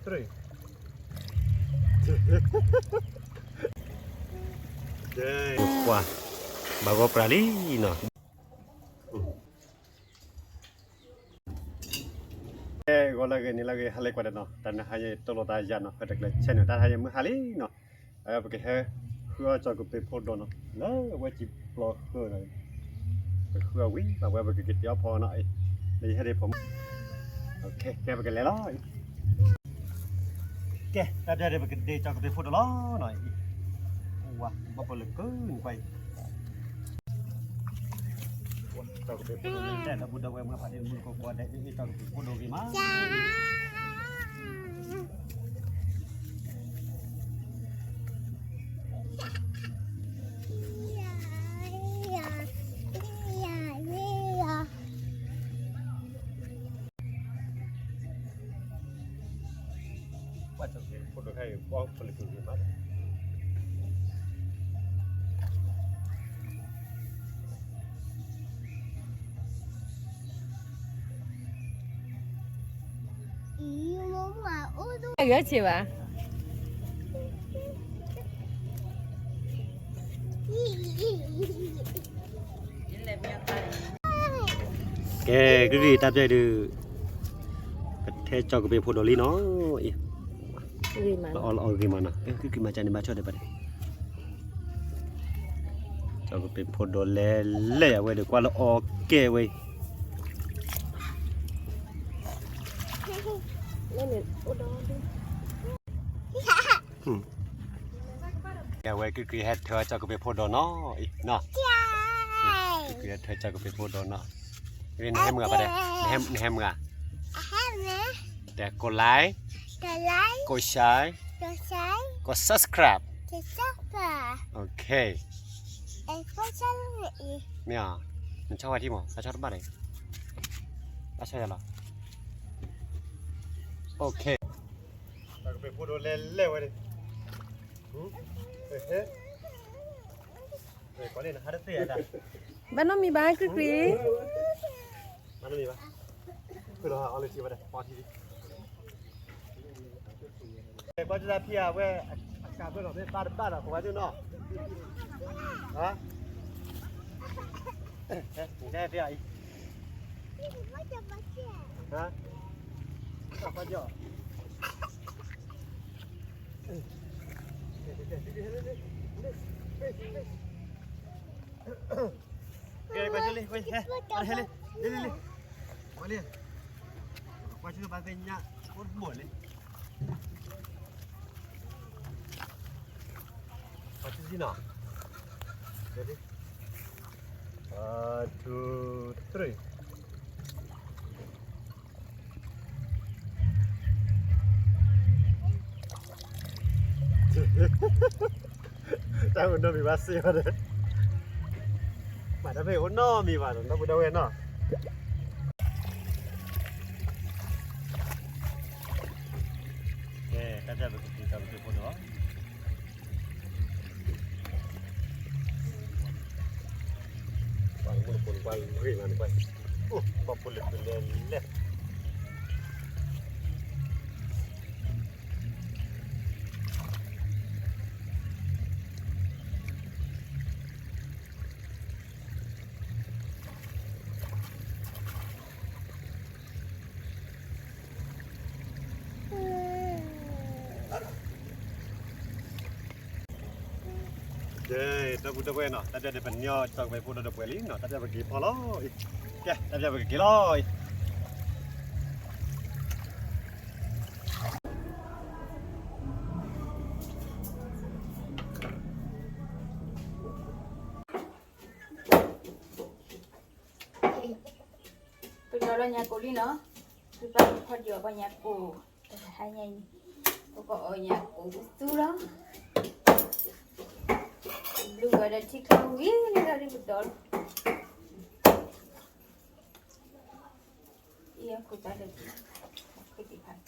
တြၢ်, ကွၢ်, ဘၣ်ဂီၤပြၢ်လံနီၤ. ဂီၤလၢအဂ့ၤ နံၤလၢအဂ့ၤ ဟါလၢကွၢ်ဒီးနီၤ, တၢ်နဟါယဲ တလိၣ်တၢ်ယၤနီၤ, ဖဲတကျဲး channel တၢ်ဟါယဲမုၢ်ဟါလံနီၤ, ပကဟဲဃုအီၣ်ကၠီကပ့းဖိဒိၣ်နီၤ, လၢအဝဲစံာ်ပျီဃၢၤနီၤ, ပဃုအီၣ်ဝံၤ ဘၣ်ဝဲပကက့ၤတ့အီၣ်ဖီနီၤ, လၢယဟဲဒံးဖိမုၣ်, ကဲ ပကလဲၤလီၤ. ကဲ တၢ်ပျၢ်ဒီး ပကဒ့ကၠီကပ့းဖိဒိၣ်လီၤနီၤ, ဝါ ဘၣ်ပလၢကၢနကွၢ်အံၤ, ကၠီကပ့းဖိဒိၣ်လံ တဲဒီပုၢ်ဒီဝဲၢ်မုၢ်ဖးဒ့မုၢ်ကိးကိးဒဲး အ့ၣ် ကၠီကပ့းဖိဒိၣ်ဂ့ၤမး. အဂ့ၢ်ဆ့ဘၣ်. ကဲ ကဂ့ၤတၢ်ပျဲၢ်ဒုး ပထဲကၠီကပ့းဖိဒိၣ်လံနီၤ, လၢအီၣ်လၢအီၣ်ဂ့ၤမးနီၤ, ကဂ့ၤမးကန့ၣ် ဘၣ်ဆီၣ်ဒံးဘၣ်ဒံး, ကၠီကပ့းဖိဒိၣ်လဲၤလဲၤအဝဲဒီး ကွၢ်လၢအီၣ်ကဲဝဲအံၤ, အဝဲကဂ့ၤဟဲထၢကၠီကပ့းဖိဒိၣ်နီၤ, ကဂ့ၤဟဲထၢကၠီကပ့းဖိဒိၣ်နီၤ, နဟဲမုာ်ဘၣ်ဒဲး, နဟဲမုာ်ဧါ, တဲ กดไลค์, กดแชร์, กด subscribe, โอเค, မ့ၢ်ဧါ, နဆီၣ်ဝဲထံမး တၢ်ဆီၣ်တဘၣ်န့ၣ်, တၢ်ဆီၣ်ယၤလီၤ, โอเค, ကၠီကပ့းဖိဒိၣ်လဲၤလဲၤဝဲဒၣ်, ဘၣ်နီတမံၤဘၣ် ကရံၣ်ကရံၣ်, ဘၣ်နီတမံၤဘၣ်, ကွၢ်ကၠၢဖံအဝဲ, အကးဘၢၣ်လီၤ မ့ၢ်ဘၣ်တဘၣ်ဒီး ကိးဝဲဒၣ်နီၤ, ဟါ, တဲဖဲအံၤ, ဟါ, ကွၢ်ကၠၢ ကဲ ကွၢ်ကၠၢလံ ကွၢ်ကၠၢလံ, လံ လံ လံ, ကွၢ်လံ, ကွၢ်ကၠၢဘၣ်သ့ၣ်ညါ အိၣ်တဘိၣ်လံ, ကွၢ်ကၠၢလံနီၤ, ready, one, two, three. တၢ်အိၣ်နီတမံၤဘၣ်စ့ၢ်ကီးဒီး, မ့ၢ်တၢ်ဖဲအိၣ်နီတမံၤဘၣ်ဒီး ဒီပုၢ်ဒီဝဲၢ်နီၤ, ကဲ တၢ်ပျၢ်ပကက့ၤ တၢ်ပက့ၤဖိဒီး ပှၤမုၢ်နဖိနကွၢ်ဂ့ၤမးနကွၢ်, အိၣ် ဘၣ်ဖိလဲၤပလဲၤလဲၤ. ကဲ ဒီပုၢ်ဒီဝဲၢ်နီၤ, တၢ်ပျၢ်ဒီးပန့ၢ်အီၣ်ကၠီကပ့းဖိဒီးဒီးပှဲၤလံနီၤ, တၢ်ပျၢ်ပက့ၤဖီလီၤအံၤ, ကဲ တၢ်ပျၢ်ပကက့ၤလီၤအံၤ. ပလီၤဒီးညၣ်ကိၣ်လံနီၤ, ပပာ်ဖီဒံးအီၤပှၤညၣ်ကိၣ်, တဟါညါအံၤ ပကအီၣ်ညၣ်ကိၣ်ပသူလီၤ, ဘျုးဂၤဒီးထံချီဝံၤလံဒီးပတီၢ်လီၤ, အံၤအခိၣ်သးဒီး ခွံသ့ၣ်ဖး ကဲ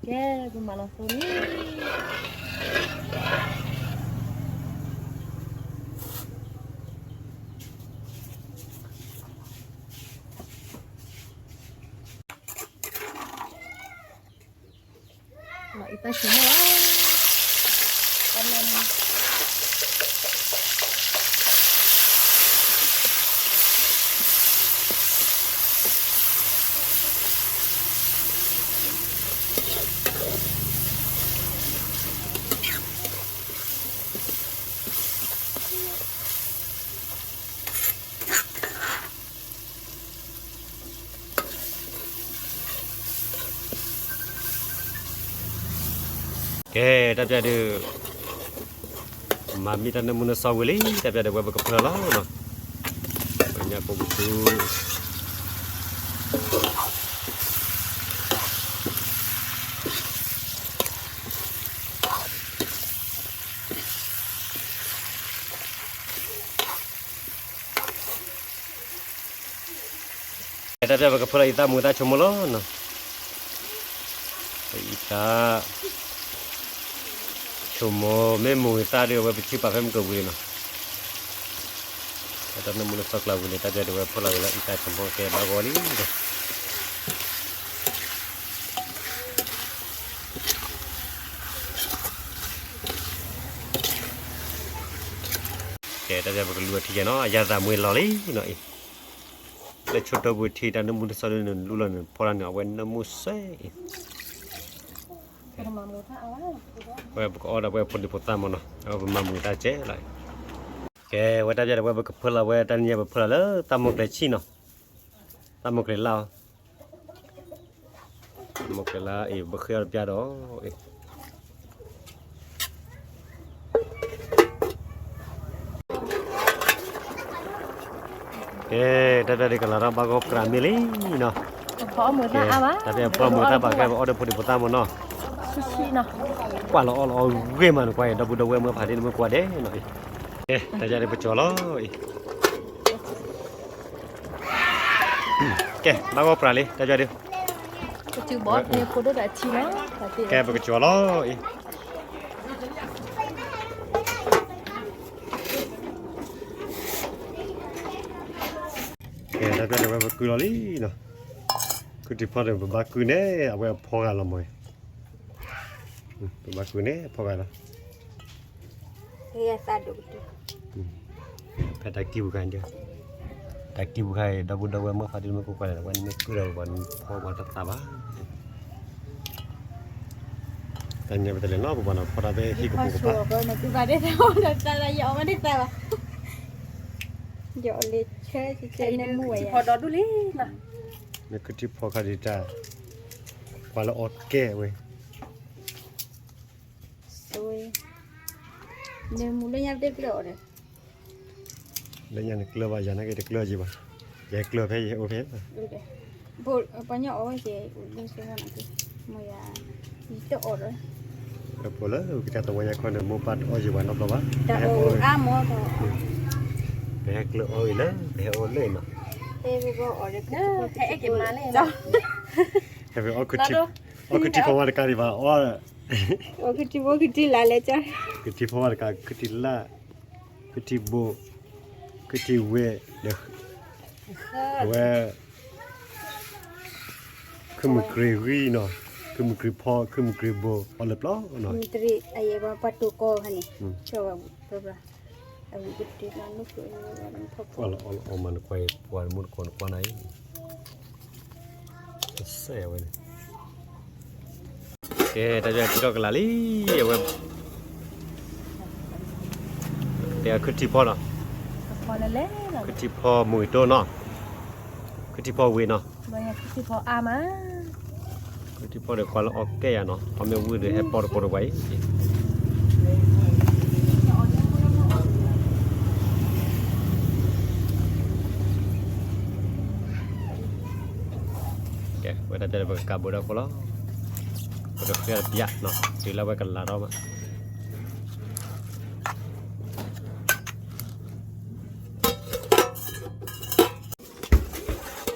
ကဲ ပမၤလီၤသိလံ. လီၤအံၤတၢ်ဆိကမိၣ်လီၤ. ကဲ တၢ်ပျၢ်ဒုး မၤမ့ၢ်တၢ်နၢမူနၢဆှီဝံၤလံ တၢ်ပျၢ်ဒုး ဝဲပကဖၢလီၤနီၤ. ပညၣ်ကိးပသူ တၢ်ပျၢ်ပကဖၢလီၤအံၤတၢ်မူတၢ်ဆိကမိၣ်လီၤနီၤ. အံၤတၢ်ဆိကမိၣ် မ့ၢ်မူဂ့ၤသၣ်ဒုး အဝဲပထံၣ်ပာ်ဖဲမုၢ်ကဝံၤနီၤ. တၢ်နၢမူနၢဆှီကျါဝံၤန့ၣ် တၢ်ပျၢ်ဒုး ဝဲဖၢလီၤဝံၤလီၤ အံၤတၢ်ဆိကမိၣ်ကဲဘၣ်ဂီၤလံ. ကဲ တၢ်ပျၢ်ပကလူၤအထံကဲနီၤ အယၤသးမွ့လီၤလံနီၤအံၤ. လၢဆိထီၣ်ပူၤထံ တၢ်နၢမူနၢဆှီဒုးန့ၣ် လူလီၤန့ၣ် ဖီလာ်န့ၣ် အဝဲနၢမူစဲအံၤ. ဝဲပကအီၣ်ဒီးဝဲဖိဒံဖိသၣ်မ့ၢ်နီၤ အဝဲပမၤမူတၢ်ကဲလီၤ. ကဲ ဝဲတၢ်ပျၢ်ဒီး ဝဲပကဖၢလီၤဝဲ တၢ်နံၤညါပဖၢလီၤလၢတၢ်မိၢ်ကျဲဆံၣ်နီၤ. တၢ်မိၢ်ကျဲလၢ်အီၤ မိၢ်ကျဲလၢ်အံၤ ပဃ့အီၣ်တပျၢ်ဒီး ကဲ တၢ်ပျၢ်ဒုးကလၤထီၣ်ဘၣ်ဂီၢ်ပြးမ့ၢ်လံနီၤ. တၢ်ပျၢ်ဖီမုၢ်တၢ်ဘၣ်ကဲ ပအီၣ်ဒီးဖိဒံဖိသၣ်မ့ၢ်နီၤ. ကွၢ်လီၤအီၣ်လီၤအီၣ်ဂ့ၤမးနကွၢ်အံၤ ဒီပုၢ်ဒီဝဲၢ်မုၢ်ဖးဒ့န့ၣ် မ့ၢ်ကွၢ်ဒဲးနီၤအံၤ. ကဲ တၢ်ပျၢ်ဒုးပကၠီၤလီၤအံၤ. ကဲ ဘၣ်ဂီၢ်ပြးလံ တၢ်ပျၢ်ဒုး. ကဲ ပကကၠီၤလီၤအံၤ. ကဲ တၢ်ပျၢ်ဒုး ဝဲပကုလီၤလံနီၤ. ခုထံဖီဒီးပဘၣ်ကုန့ၢ် အဝဲအဖီဂၤလီၤမး. ပဘၣ်ကုန့ၢ်အဖီဂၤလီၤ. ဖဲတၢ်ကံၢ်ပူၤခါန့ၣ်, တၢ်ကံၢ်ပူၤခါအံၤ ဒီပုၢ်ဒီဝဲၢ်မုၢ်ဖးဒ့မ့ၢ်ကွၢ်ကွၢ်န့ၣ် အဝဲန့ၣ်မ့ၢ်ကုဒီးပှၤန့ၣ်ဖီပှၤတသးဘၣ်. တၢ်ညါပတဲလဲၣ်နီၤ ပပှၤန့ၣ်ဖီတၢ်ဖဲဟံၣ်ကပူၤကပၤ, မ့ၢ်ခုထံဖီခါဒံးတၢ်, ကွၢ်လၢအီၣ်ကဲဝဲ နမူလၢညါတကျၢၤအီၤဒီး, လၢညါန့ၣ်ကျၢၤဘၣ် ယၤနာ်က့တကျၢၤက့ၤဘၣ်, ယဟဲကျၢၤဖဲယဟဲအိၣ်ဖဲ, ပှၤညီအီၣ်ဝဲက့ၤ, မ့ၢ်ယၤ, ယတအီၣ်ဒီး, ပလၢကစၢ်သဝီညါခီန့ၣ် မိၢ်ပၢ်တအီၣ်ယံၤပှၤနီတဘျီဘၣ်, ပဟဲကျၢၤအီၣ်ဂ့ၤလၢ ပဟဲအိၣ်လၢနီၤ, ဟဲ အီၣ်ခုထံဖီဝါတကးဒံးဘၣ်, အီၣ် ခုထံဖီဝါတကး ခုထံလၢ်, ခုထံဘိ, ခုထံဝဲ, အဝဲ, ခုမုၢ်ကြ့ၤဂံၢ်နီၤ, ခုမုၢ်ကြ့ၤဖီ, ခုမုၢ်ကြ့ၤဘိ, အီၣ်လၢပျီနီၤ, ပှၤလီၤအီၣ်လီၤအီမၤနကွၢ်အံၤ, ပှၤမူတကိးနကွၢ်နၤအံၤ, စဲးဝဲန့ၣ် ကဲ တၢ်ပျၢ်ထံထီၣ်ကလာ်လံ, အဝဲ, တဲခုထံဖီနီၤ, ခုထံဖီမုၢ်ဂ့ၤတိၢ်နီၤ, ခုထံဖီဝ့ၤနီၤ, ခုထံဖီဒီးကွၢ်လၢအီၣ်ကဲယၤနီၤ, အီၣ်မ့ၢ်ဝံၤဒီးဟဲပီတကိးတပှၤအံၤ, ဝဲတၢ်ပျၢ်ဒီးပကကးဘိဒီးအဃိလီၤ. ပကဃ့အီၤတပျၢ်နီၤ, တုၤလၢဝဲကလၤထီၣ်မး.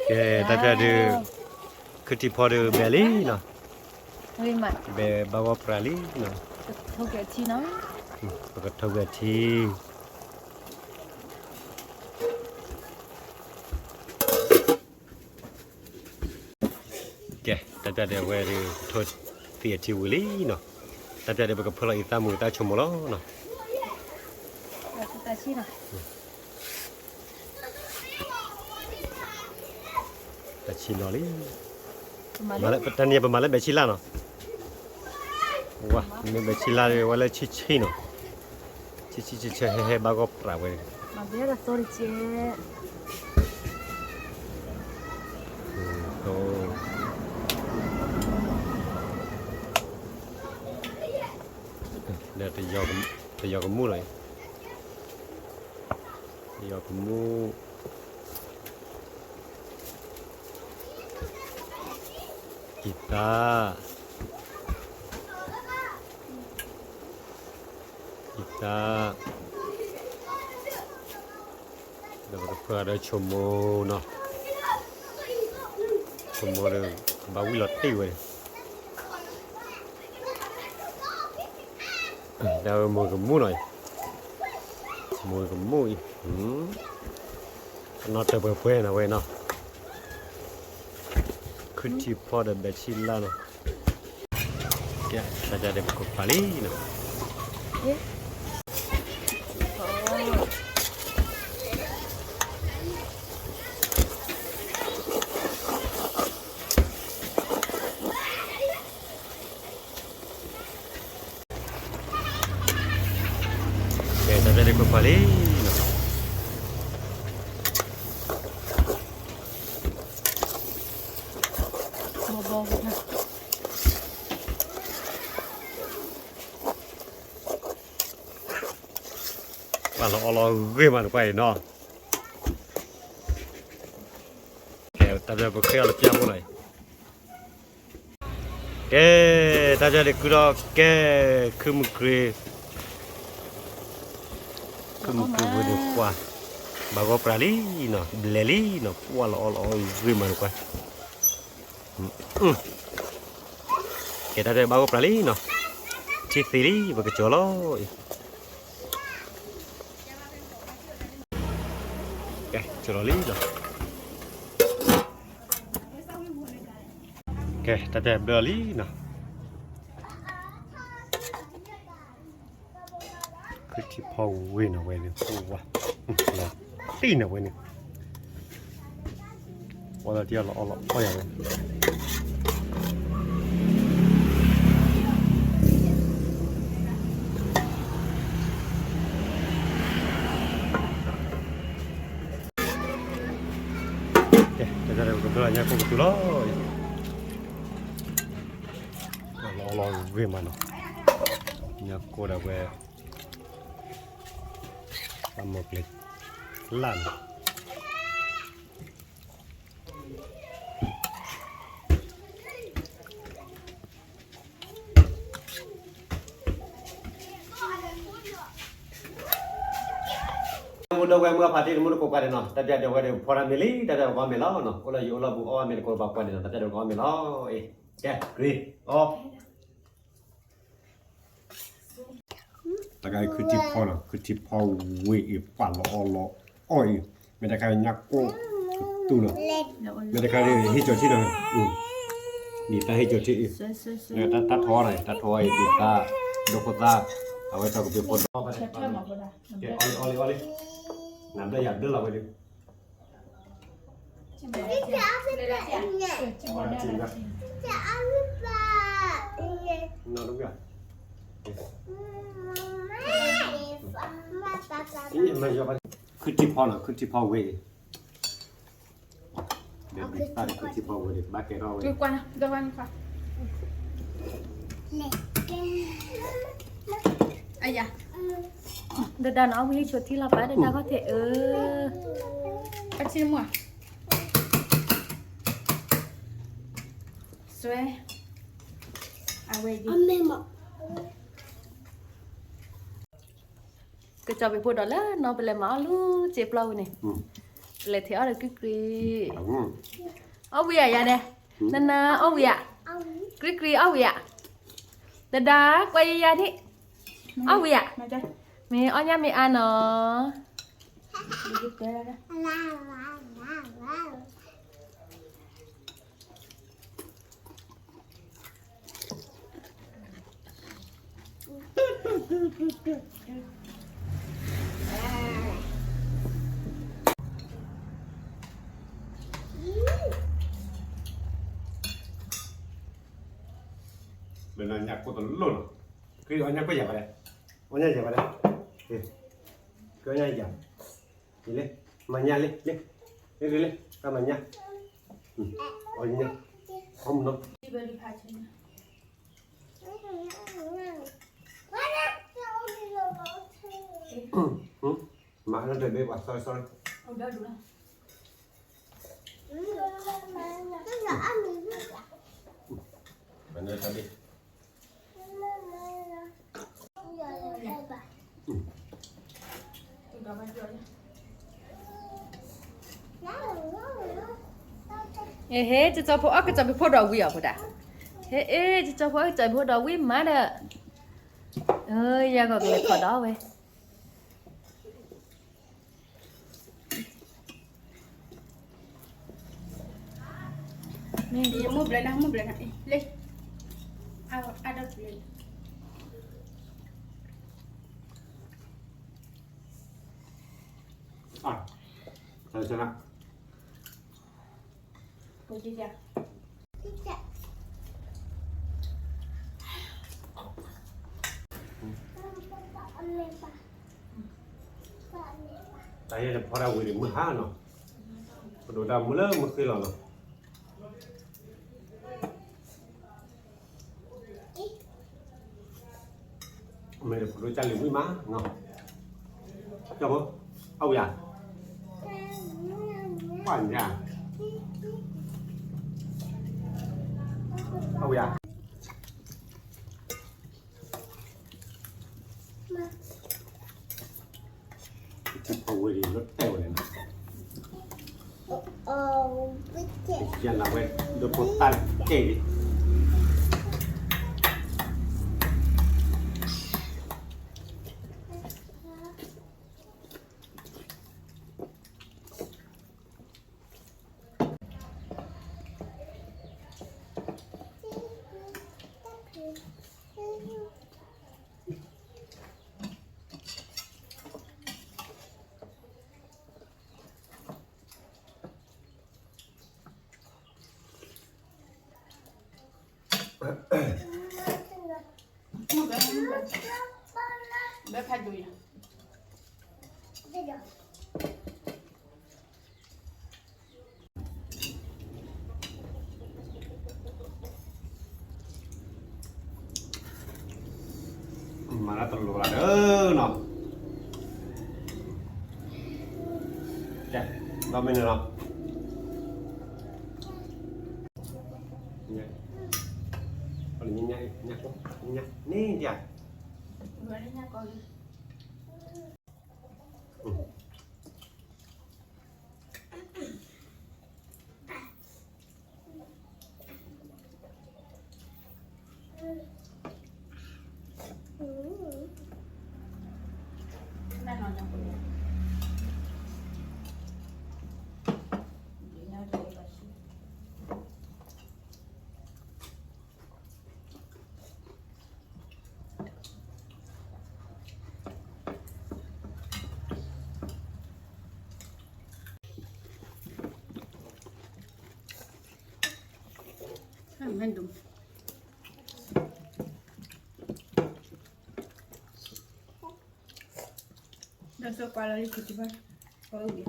ကဲ တၢ်ပျၢ်ဒုး ခုထံဖီဒုးဘဲလံနီၤ, ဘဲဘၣ်ဂီၢ်ပြးလံနီၤ, ပကထိၣ်က့ၤထံနီၤ, ပကထိၣ်က့ၤထံ. ကဲ တၢ်ပျၢ်ဒုးအဝဲဒုး ထိၣ်သံအထံဝံၤလံနီၤ, တၢ်ပျၢ်ဒုးပကဖၢလီၤအံၤသၣ်မုာ်တၢ်ဆိကမိၣ်လီၤနီၤ. တၢ်ဆံးလီၤလံ, တနံၤပမၤလၢဘဲဆံလၢ်နီၤ, ဝါ မ့ၢ်ဘဲဆံလၢ်ဝဲလၢဆံဆံနီၤ, ဆံဆံဆံဆံဟဲဟဲဘၣ်ဂီၢ်ပြးဝဲ ဒီးတယီၤကမူၣ်လီၤ, တယီၤကမူၣ်, အံသၣ်, အံသၣ်, ဒီးပကဖၢဒီးဆိကမိၣ်နီၤ, ဆိကမိၣ်ဒီး ဘၣ်ဝံၣ်လီၤတံၢ်ဝဲန့ၣ် တၢ်ဝဲမုာ်ကမူၣ်နီၤ, မုာ်ကမူၣ်အံၤ, အနီၢ်တပှဲၤပှဲၤနီၤဝဲနီၤ, ခုထံဖီဒီးဘဲဆံလၢ်နီၤ. ကဲ တၢ်ပျၢ်ဒုးပခိၣ်ခွါလံနီၤ. ကဲ တၢ်ပျၢ်ဒုးခိၣ်ခွါလံနီၤ. ပှၤလီၤအီလီၤဂ့ၤမးတကွၢ်အံၤနီၤ. ကဲ တၢ်ပျၢ်ပဃ့အီၤလၢပျၢ်ဖိလီၤအံၤ. ကဲ တၢ်ပျၢ်ဒုးကုထီၣ်ကဲ ခုမုၢ်ကရ့, ခုမုၢ်ကရ့ဝဲဒုးပှၤ ဘၣ်ဂီၢ်ပြးလံနီၤ, ဘျဲးလံနီၤ, ပှၤလီၤအီလီၤအီဂ့ၤမးတကွၢ်. ကဲ တၢ်ပျၢ်ဘၣ်ဂီၢ်ပြးလံနီၤ, ထံသံလံ ပကကၠီၤလီၤအံၤ. ကဲ ကၠီၤလီၤလံနီၤ. ကဲ တၢ်ပျၢ်ဘျၢလံနီၤ. ခုထံဖီဝ့ၢ်နီၤဝဲန့ၣ် ပှၤ လီၤတံၢ်နီၤဝဲန့ၣ်, ပှၤလီၤတံၢ်အီလီၤအီလီၤအီယၤဝဲ. ကဲ တၢ်ပျၢ်ဒုးပကဖၢလီၤညါကိၣ်ကတူၢ်လီၤ. လီၤလီၤဂ့ၤမးနီၤ, ညါကိၣ်ဒၣ်ဝဲ, တၢ်မိၢ်ကျ့ၤလၢ်နီၤ. မူဒီးဝဲမုၢ်အဖးတံၢ်တမူတကိးပှၤန့ၣ်နီၤ, တၢ်ပျၢ်ဒုးဝဲဒုးဖီတၢ်မ့ၤလံ, တၢ်ပျၢ်ပကအီၣ်မ့ၤလီၤနီၤ, အိၣ်လၢယအိၣ်လၢဘူးအီၣ်မ့ၤတကိးပှၤန့ၣ်နီၤ, တၢ်ပျၢ်ဒုးကအီၣ်မ့ၤလီၤ. အ့ ကဲ ကရ့အီၣ် တၢ်ကခုထံဖီနီၤ, ခုထံဖီဝ့ၢ်အံၤ ပှၤလီၤအီလီၤအီၣ်အံၤ, မ့ၢ်တခါညါကိၣ်ကတူၢ်နီၤ, မ့ၢ်တခါဟ့ၣ်ကၠီၤထံနီၤ, ဒ်တၢ်ဟ့ၣ်ကၠီၤထံအံၤ, တၢ်ထီအီၣ်နီၤ, တၢ်ထီအီၣ်အံၤ ဒ်သၣ်, ဒိခိၣ်သၣ်, အဝဲထီၣ်ကပ့ၤဖိဒီး, ကဲ အီလံ အီလံ အီလံ, နဘျၢယၤဘျၢလီၤဝဲဒၣ်. ခုထံဖီနီၤ, ခုထံဖီဝ့ၢ်အံၤ, ခုထံဖီဝ့ၢ်အံၤ ဘၣ်ကဲထီၣ်ဝဲ, ဒဒၣ်နီၤ ဝံဟ့ၣ်ဆိထံလီၤပၢ် ဒဒၣ်ခီၣ်ထံးအၢ, အထံမွၢ် ကဲ ဝဲ, အဝဲ, ကစီၤပ့ၤဖိဒီးလၢနီၢ်ပလဲၤမၤအီၣ်လူၤစ့ပျီဝံၤန့ၣ်, ပလဲၤထဲအီၣ်ဒီးကံကရံ, အီၣ်ဝံၤဧါယၤဒဲး, နနအီၣ်ဝံၤဧါ, ကံကရံအီၣ်ဝံၤဧါ, တဒါကွဲယယၤန့ၣ်, အီၣ်ဝံၤဧါ, မ့ၢ်အီၣ်ညၣ်မ့ၢ်အါနီၤ. မ့ၢ်နညၣ်ကိၢ်တလိၣ်နီၤ, က့ၤအီၣ်ညၣ်ကွဲးယၤဘၣ်ဒဲး, အီၣ်ညၣ်ယၤဘၣ်ဒဲး, က့ၤအီၣ်ညၣ်ယၤ, လ့, မၤညၣ်လ့, လ့, လ့, လ့, လ့, တၢ်မၤညၣ်, အီၣ်ညၣ်, အီၣ်မနီၤ. မၤလၢတဘ့ၣ်ပှၤ sorry sorry. အ့ဟ့ ကစီၤဖိအီၣ်ကစီၤပ့ၤဖိဒီးဝံၤအီၤဖိဒၣ်, ဟ့ အ့ ကစီၤဖိအီၣ်ကစီၤပ့ၤဖိဒီးဝံၤမးဒီး, ယၤဂီၤကလဲၤထီၣ်ဒီးဝဲ မ့ၢ်ယမိၢ်ဘျဲနၤ မိၢ်ဘျဲနၤ လ့, အါဒီးဘျဲ, အါ, ဆလါ, တၢ်ယဲၢ်တဖီဒၣ်ဝံၤန့ၣ်မုၢ်ဟါနီၤ, ပဒိးတၢ်မုၢ်လၢမုၢ်ဃ့လီၤနီၤ. မ့ၢ်တဖိဒိၣ်ကၢ်လံၤဝံၣ်မးနီၤ, ကၢ်ဖိ, အဝဲယၤ, ပှၢ်ညါ, အဝဲယၤ. အဝဲဒၣ်လၢတဲဝဲန့ၣ်နီၤ, ယနၢ်ဝဲ ဒိဖိတၢ်ကဲဒံး. မၤတၢ်တလိၤလၢဒၢနီၤ, ဒီးမ့ၢ်န့ၣ်လီၤ, ညၣ်, ညၣ်, ညၣ်, န့ၣ်ယၤ, ဒီးစီၤကွၢ်လီၤလံ ကတံၢ်ဘၣ်, ပှၤတနံၣ်ဘျဲၣ်ဧါနီၤ, ခံနံၣ်ဘျဲၣ်, ခံနံၣ်ဘျဲၣ်ကအီၣ်ခုၣ်ထံဖီလီ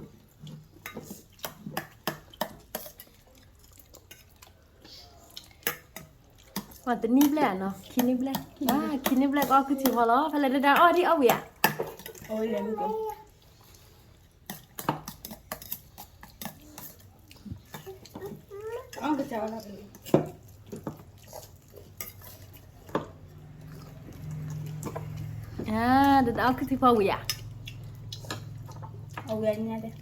ၤ, ဖဲလဲၣ်တဒါအီၣ်ဒံးအီၣ်ဝံၤဧါ. အီၣ်ကစၢ်ဝဲလီၤ. တအီၣ်ခုၣ်ထံဖီဝံၤဧါ, အဝံၤညါဒီး,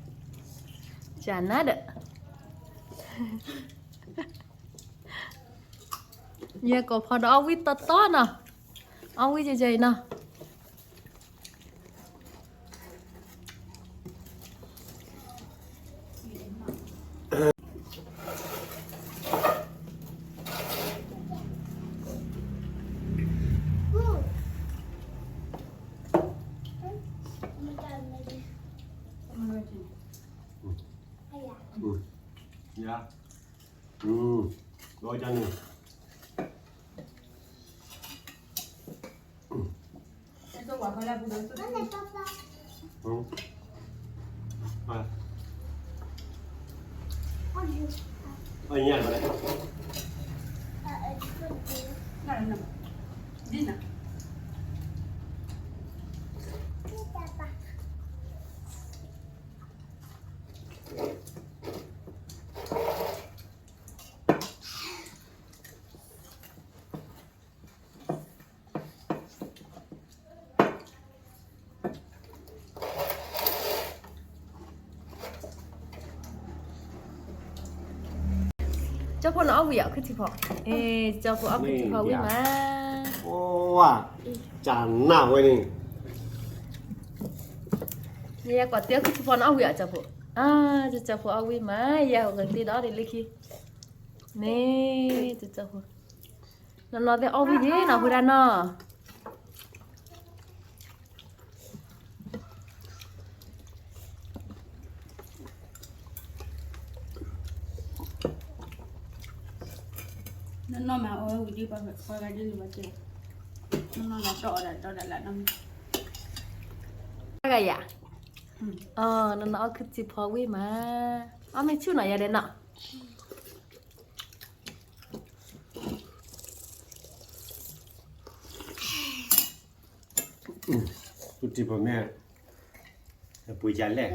ကနၤဒီး, ယဲကိးဖီဒီးအီၣ်ဝံၣ်တီတီနီၤ, အီၣ်ဝံၣ်ကဲကဲအံၤနီၤ. ကၠီဖိနအီၣ်ဝံၤအီၣ်ခုၣ်ထံဖီ, ကၠီဖိအီၣ်ခုၣ်ထံဖီဝံၤမး, ကနၣ်ဝဲန့ၣ်, ယဲကိးတ့ၢ်အီၣ်ခုၣ်ထံဖီနအီၣ်ဝံၤအီၣ်ကၠီဖိ, ကၠီဖိအီၣ်ဝံၤမး, ယဲကိးတ့ၢ်ဒီးအီၣ်ဒံးလၢခံ, န့ၣ်ကၠီဖိ, နီၢ်နီၢ်သ့ၣ်အီၣ်ဝံၤယ့ၣ်နီၤ ဖိဒါနီၤ. နီၢ်နီၢ်မၤအီၣ်ဝံၤဒ်ပှၤဂၤဒ်လၢၤဘၣ်တဲ, နီၢ်နီၢ်လီၤတီၢ်အီၣ်ဒၣ်တီၢ်ဒၣ်လၢနီၢ်နီၢ်, တဂၤယၤ, နီၢ်နီၢ်အီၣ်ခုၣ်ထံဖီဝံၤမး, အီၣ်မ့ၢ်ဆူၣ်နီၤယၤဒဲးနီၤ. သူၣ်ထံၣ်ပှၤမ့ၢ် အပှ့ၤယၤလဲၣ်,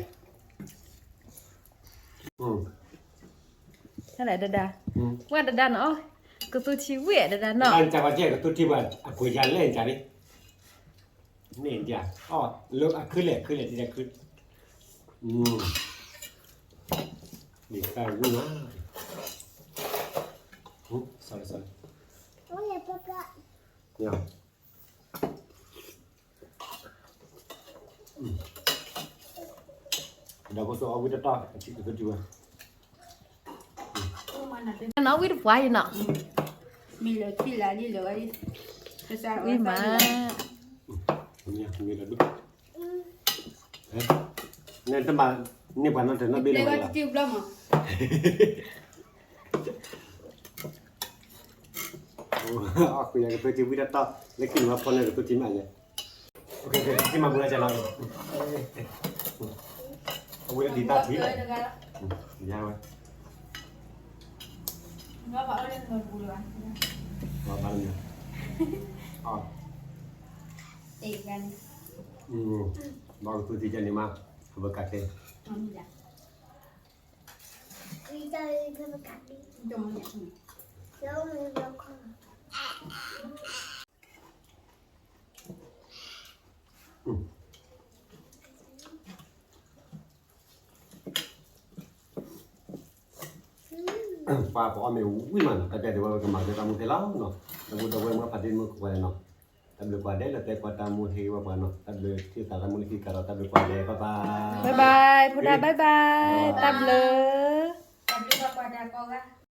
တဒၣ်, ဝဲတဒၣ်နီၤ, ကသူထံဝံၣ်တဒၣ်နီၤ, ကသူထံပှၤအပှ့ၤယၤလဲၣ်န့ၣ်, န့ၣ်ဒ်, လၢအခုလဲၣ် အခုလဲၣ် တဒၣ်ခု, န့ၣ်တၢ်ဝံၣ်မး, sorry sorry, ဒီးကသိးအီၣ်ဝံၣ်တတီၢ် အထံကသိးတံၢ်ဝဲ, နီၢ်ဝံၣ်တပှၢ်အံၤနီၤ, မ့ၢ်လၢခံလၢလံလၢဝဲ, ဝံၣ်မး, နတမၤန့ၢ်ပှၤနီတဘ့ၣ်လၢၤဘၣ်, အီၣ်ဃုာ်ယၤကသိးတံၢ်ဝံၣ်တတီၢ် လၢခံန့ၣ်မးဖီန့ၢ်ကသိးတံၢ်မးယဲ, ကမၤဘူးလၢကနီၤ, အဝဲဒၣ်ဒံးတၢ်ထံၣ်, ယၤဝဲ, ဘၣ်လၢ, ဘၣ်ကသိးတံၢ်ကန့ၣ်မး, အဝဲကးခဲ ပှၤပအီၣ်မ့ၢ်ဝံၣ်မးနီၤ, တၢ်တဲဒ်ဝဲကမၤကတၢ်မူသ့လီၤနီၤ, ဒီပုၢ်ဒီဝဲၢ်မုၣ်ဖးဒ့မုၣ်ကဝဲၤနီၤ, တၢ်ဘျုးကွၢ်ဒဲးလၢတဲကွၢ်တၢ်မူဟ့ၣ်ဂံၢ်ဘါပှၤနီၤ, တၢ်ဘျုးထံၣ်သးတၢ်မူလၢခံကဒီး တၢ်ဘျုးကွၢ်ဒဲး bye bye, ဖိဒါ bye bye, တၢ်ဘျုး, တၢ်ဘျုးဘၣ်ပှၤဒၣ်ကိးဂၤ